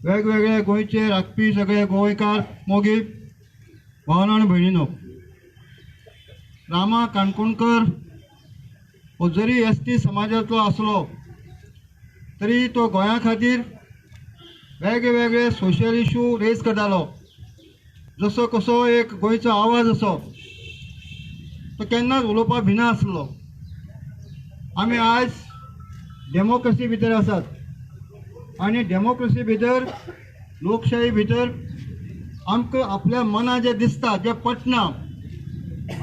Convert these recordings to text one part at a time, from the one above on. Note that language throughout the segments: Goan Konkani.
वेगवेगळे गोंयचे राखपी सगळे गोंयकार मोगी भावना आनी भयणीनो, रामा काणकोणकर हो जरी एस टी समाजांतलो आसलो तरी तो गोंया खातीर वेगवेगळे सोशल इशू रेज करतालो. जसो कसो एक गोंयचो आवाज असो तो केन्नाच उलोवपाक भिना आसलो. आमी आयज डेमोक्रेसी भितर आसात आनी डेमोक्रेसी भितर लोकशाही भितर आमकां आपल्या मनां जें दिसता जें पटना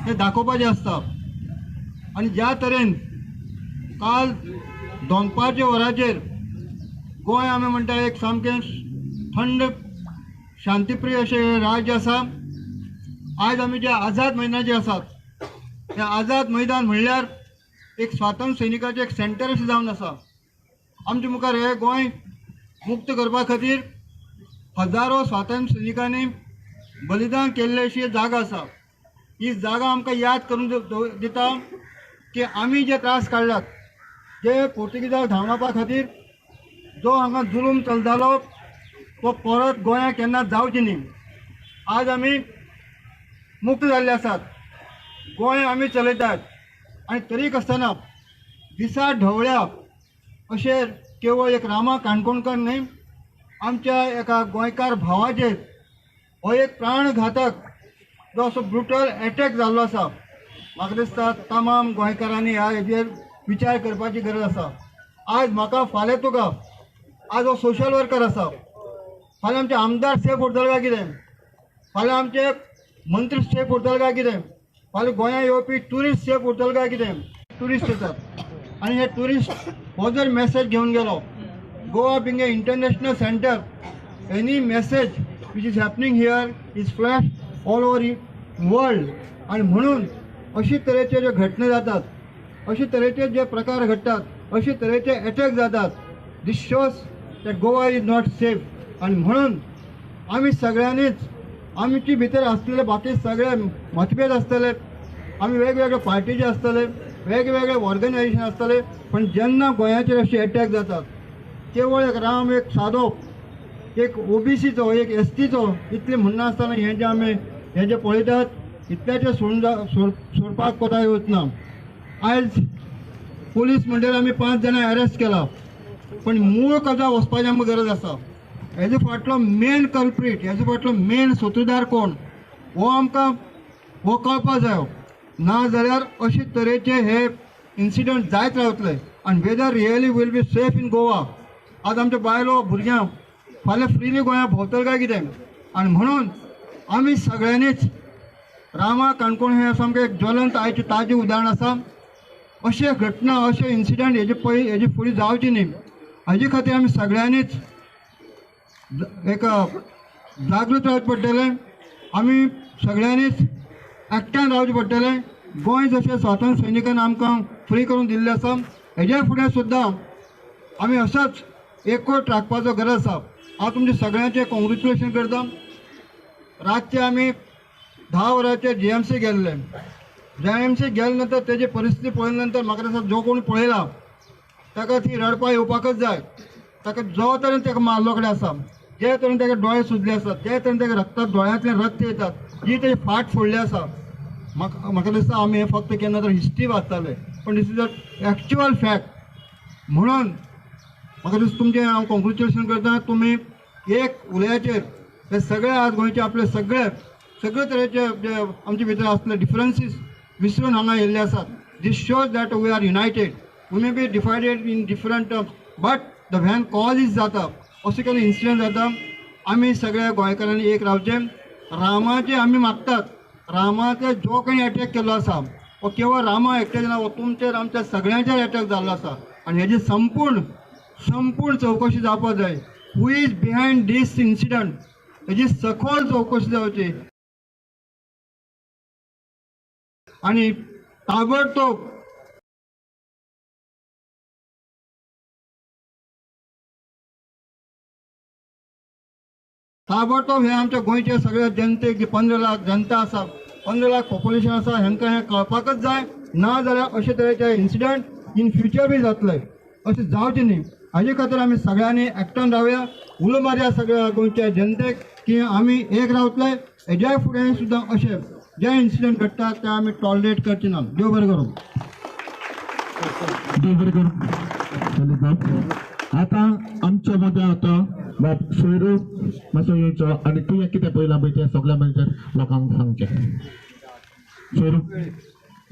तें दाखोवपाचें आसता. आनी ज्या तरेन काल दनपारच्या वराचेर गोंय आमी म्हणटा एक सामकें थंड शांतीप्रिय अशें राज्य आसा. आयज आमी जे आझाद मैदानाचेर आसात तें आझाद मैदान म्हणल्यार एक स्वातंत्र्य सैनिकाचें एक सेंटर अशें जावन आसा. आमचे मुखार हें गोंय मुक्त करपा खातीर हजारो स्वातंत्र्य सैनिकांनी बलिदान केल्लें अशी जागा आसा. ही जागा आमकां याद करून दिता की आमी जे त्रास काडल्यात, जे पोर्तुगीजाक धांवडावपा खातीर जो हांगा जुलूम चलतालो तो परत गोंयांत केन्ना जावची न्ही. आज आमी मुक्त जाल्ले आसात, गोंय आमी चलयतात आनी तरीक आसतना दिसा ढवळ्या अशें केवळ एक रामा काणकोणकर न्ही, आमच्या एका गोंयकार भावाचेर हो एक प्राणघातक जो असो ब्रुटल एटॅक जाल्लो आसा. म्हाका दिसता तमाम गोंयकारांनी ह्या हेजेर विचार करपाची गरज आसा. आयज म्हाका फाल्यां तुका, आज हो सोशल वर्कर आसा, फाल्यां आमचे आमदार सेफ उरतले काय कितें, फाल्यां आमचे मंत्री सेफ उरतले काय कितें, फाल्यां गोंयांत येवपी ट्युरिस्ट सेफ उरतले काय कितें. ट्युरिस्ट येतात आनी हे ट्युरिस्ट हो जर मॅसेज घेवन गेलो, Goa being a international centre, any message which is happening here is flash all over world. आनी म्हणून अशे तरेचे ज्यो घटना जातात, अशे तरेचे जे प्रकार घडटात, अशे तरेचे एटॅक जातात, this shows that Goa is not safe. आनी म्हणून आमी सगळ्यांनीच आमची भितर आसलेले बाकी सगळे मतभेद आसतले, आमी वेगवेगळे पार्टीचे आसतले, वेगवेगळे ऑर्गनायझेशन आसतले, पण जेन्ना गोंयाचेर अशे एटॅक जातात केवळ एक राम एक सादो एक ओबीसीचो एक एस टीचो इतलें म्हणनासतना हें जें आमी हें जें पळयतात इतल्याचें सोडून सोडपाक कोता वचना. आयज पुलीस म्हणल्यार आमी 5 जाणां अरेस्ट केला, पण मूळ कजा वचपाची आमकां गरज आसा. हेजे फाटलो मेन कल्प्रीट, हेजे फाटलो मेन सूत्रधार कोण हो आमकां हो कळपा जायो. ना जाल्यार अशे तरेचे हे इन्सिडंट जायत रावतले. आनी whether really will be safe in Goa, आज आमच्या बायलो भुरग्यांक फाल्यां फ्रिली गोंयांत भोंवतले काय कितें. आनी म्हणून आमी सगळ्यांनीच रामा काणकोण हें सामकें एक ज्वलंत आयचें ताजें उदाहरण आसा. अशे घटना अशे इन्सिडंट हेजे पयलीं हेजे फुडें जावचे न्ही हाजे खातीर आमी सगळ्यांनीच एक जागृत रावचें पडटलें. आमी सगळ्यांनीच एकट्यान रावचें पडटलें. गोंय जशें स्वातंत्र्य सैनिकान आमकां फ्री करून दिल्लें आसा, हेज्या फुडें सुद्दां आमी असोच एकवट राखपाचो गरज आसा. हांव तुमचें सगळ्यांचें कॉंग्रेच्युलेशन करता. रातचे आमी 10 वरांचेर जीएमसी गेल्ले. जीएमसी गेले नंतर तेजी परिस्थिती पळयले नंतर म्हाका दिसता जो कोण पळयला ताका ती रडपा येवपाकच जाय. ताका जो तरेन ताका मारलो कडेन आसा, जे तरेन ताका दोळे सुजले आसात, जे तरेन ताका रक्तात दोळ्यांतल्यान रक्त येतात, जी तेजी फाट फोडली आसा, म्हाका म्हाका दिसता आमी हें फक्त केन्ना तर हिस्ट्री वाचताले, पण this is a actual fact. म्हणून म्हाका दिसता तुमचें हांव कॉंग्रेच्युलेशन करता. तुमी एक उलयाचेर हे सगळे आज गोंयचे आपले सगळे सगळे तरेचे जे आमचे भितर आसले डिफरन्सीस विसरून हांगा येयल्ले आसात. This shows that we are united. We may be divided in different terms, but the when cause is जाता असो केन्ना इन्सिडंट जाता, आमी सगळ्या गोंयकारांनी एक रावचें. रामाचे आमी मागतात, रामाचे जो कोणी एटॅक केल्लो आसा हो केवळ रामा एकट्याचेर ना, हो तुमचेर आमच्या सगळ्यांचेर एटॅक जाल्लो आसा. आनी हेजी संपूर्ण संपूर्ण चवकशी जावपाक जाय. Who is behind this incident हेजी सखोल चवकशी जावची आनी ताबडतोब ताबडतोब हे आमच्या गोंयचे सगळे जनतेक जे 15 लाख जनता आसा, 15 लाख पॉप्युलेशन आसा, हेंकां हें कळपाकच जाय. ना जाल्यार अशे तरेचे इन्सिडंट इन फ्युचर बी जातले, अशें जावचें न्ही. हाजे खातीर आमी सगळ्यांनी एकठांय रावया, उलो मारया सगळ्या गोंयच्या जनतेक की आमी एक रावतले. हेज्या फुडें सुद्दां अशें जे इन्सिडंट घडटा ते आमी टॉलरेट करचे ना. देव बरें करूं. देव बरें करूं. आतां आमच्या मदें आतां बाब सोयरू मातसो येवचो आनी तुवें कितें पळयलां पळय तें सगळ्या मागीर लोकांक सांगचें. सोयरू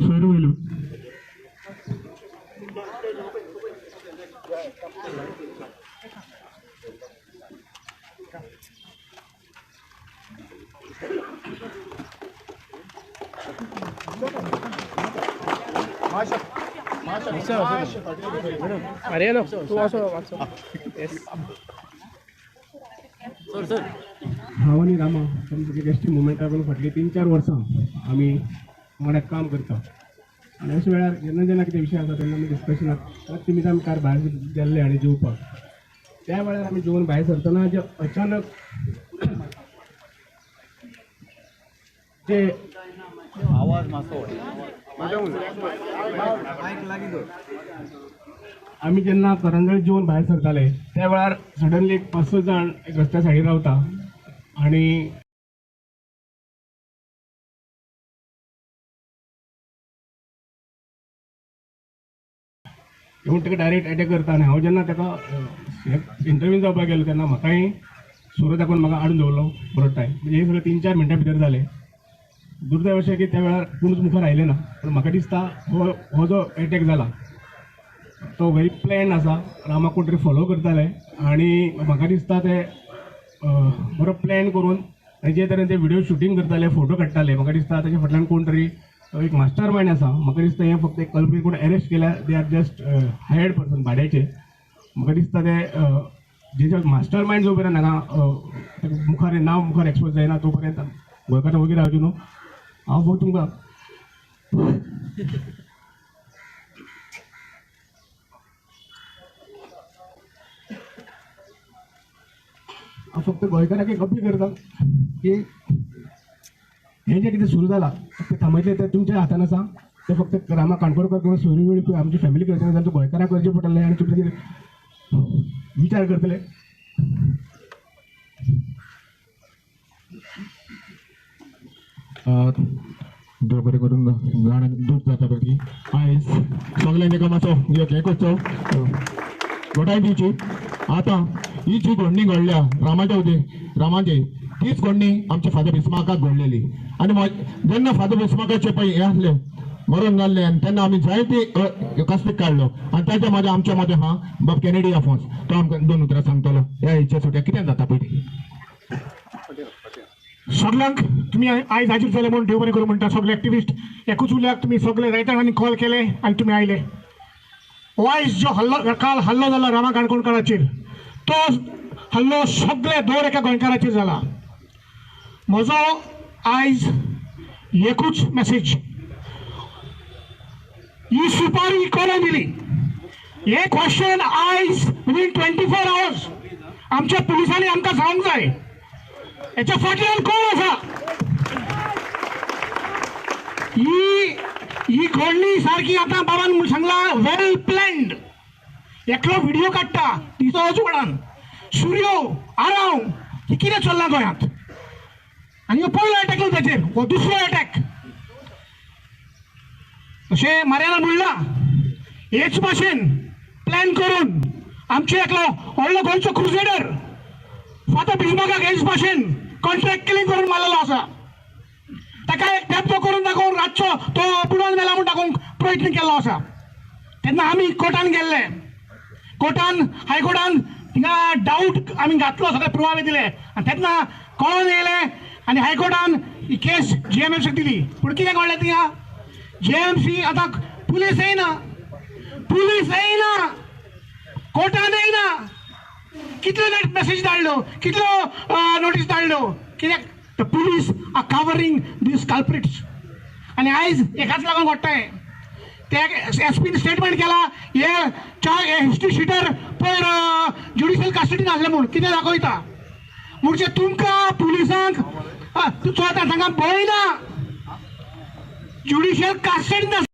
सोयरू वयलो. Mariano, तूं असो मातसो. हांव आनी रामा एस टी मुवमेंटा फाटलीं 3-4 वर्सां आमी वांगडा काम करता आनी अशा वेळार जेन्ना जेन्ना कितें विशय आसा तेन्ना आमी डिस्कशनाक रातचे आमी कार भायर गेल्ले आनी जेवपाक. त्या वेळार आमी जेवन भायर सरतना जे अचानक जे आवाज मातसो आमी जेन्ना करंजळ जेवन भायर सरताले त्या वेळार सडनली एक 5-6 जाण एक रस्त्या सायडीन रावता आनी येवन ताका डायरेक्ट एटॅक करता. आनी हांव जेन्ना ताका इंटरव्यू जावपाक गेलो तेन्ना म्हाकाय सुरो दाखोवन म्हाका आडून दवरलो बरो टायम. म्हणजे हे सगळें 3-4 मिनटां भितर जालें. दुर्दैव अशें की त्या वेळार कोणूच मुखार आयले ना. पूण म्हाका दिसता हो जो एटॅक जाला तो व्हेरी प्लॅन आसा. रामाक कोण तरी फॉलो करताले आनी म्हाका दिसता ते बरो प्लॅन करून जे तरेन ते व्हिडियो शुटींग करताले, फोटो काडटाले, म्हाका दिसता ताच्या फाटल्यान कोण तरी एक मास्टर मायंड आसा. म्हाका दिसता हें फक्त एक कल्प्रीट कोण अरेस्ट केल्या, they are just hired person भाड्याचे. म्हाका दिसता ते जेच्या मास्टर मायंड जो पर्यंत हांगा मुखार नांव मुखार एक्सपोज जायना तो पर्यंत गोंयकारां वगैरे रावचें न्हू. हांव फक्त तुमकां हांव फक्त गोंयकारांक एक अपील करता की हें जें कितें सुरू जालां तें थांबयतलें तें तुमच्या हातान आसा. तें फक्त रामा काणकोणकर किंवा सोयरू वेळीप आमची फॅमिली करचें ना जाल्यार गोंयकारांक करचें पडटलें आनी तुमी ताचेर विचार करतले. देव बरें करून जाणांक दूख जाता पळय आयज सगल्यांनी एका मातसो हें करचो घोटाय दिवची. आतां ही जी घडणी घडल्या रामाच्या उदे रामाचे तीच घडणी आमच्या फादर बिस्माकाक घडलेली. आनी जेन्ना फादर बिस्माकाचे पळय हें आसलें मरण जाल्लें आनी तेन्ना आमी जायते कसलीक काडलो आनी ताच्या मदें आमच्या मदें हा बाब कॅनेडी आफोन्स तो आमकां 2 उतरां सांगतलो ह्या हेच्या सुट्या कितें जाता पळय. सगल्यांक तुमी आयज हाजीर जाले म्हूण देव बरें करूं म्हणटा. सगळे एक्टिविस्ट एकूच उल्याक तुमी सगळे जायते जाणांनी कॉल केले आनी तुमी आयले. आयज जो हल्लो काल हल्लो जाला रामा काणकोणकाराचेर तो हल्लो सगळे दर एका गोंयकाराचेर जाला. म्हजो आयज एकूच मॅसेज, ही सुपारी कोणें दिली हें क्वेश्चन आयज विदीन 24 आवर्स आमच्या पुलिसांनी आमकां सांगूंक जाय. हेच्या फाटल्यान कोण आसा? ही ही घडणी सारकी आतां बाबान सांगलां वेल प्लॅन्ड. एकलो व्हिडियो काडटा तिचो अजून सुर्यो आराव ही कितें चल्लां गोंयांत. आनी हो पयलो एटॅक न्हू ताचेर, हो दुसरो एटॅक. अशें मार्याना म्हणलां हेच भाशेन प्लॅन करून आमचे एकलो व्हडलो गोंयचो क्रुसेडर फादर बिस्माकाक हेच भाशेन कॉन्ट्रॅक्ट किलिंग करून मारलेलो आसा. ताका एक धपको करून दाखोवन रातचो तो बुडोवन मेला म्हूण दाखोवंक प्रयत्न केल्लो आसा. तेन्ना आमी कोर्टान गेल्ले, कोर्टान हायकोर्टान थिंगा डावट आमी घातलो, सगळे पुरावे दिले आनी तेन्ना कळोन येयलें आनी हायकोर्टान ही केस जीएमएमसीक दिली. पूण कितें कळ्ळें थिंगा जीएमसी आतां पुलीस येयना, पुलीस येयना, कोर्टान येयना. कितल्यो मॅसेज धाडल्यो, कितल्यो नोटीस धाडल्यो, कित्याक the police are covering these culprits. आनी आयज एकाच लागून घडटा हें. ते एसपीन स्टेटमेंट केला हे चार हिस्ट्री शिटर पयर ज्युडिशियल कस्टडीन आसले म्हूण कितें दाखयता. म्हणजे तुमकां पुलिसांक तूं चलता तांकां भंय ना, ज्युडिशियल कस्टडीन.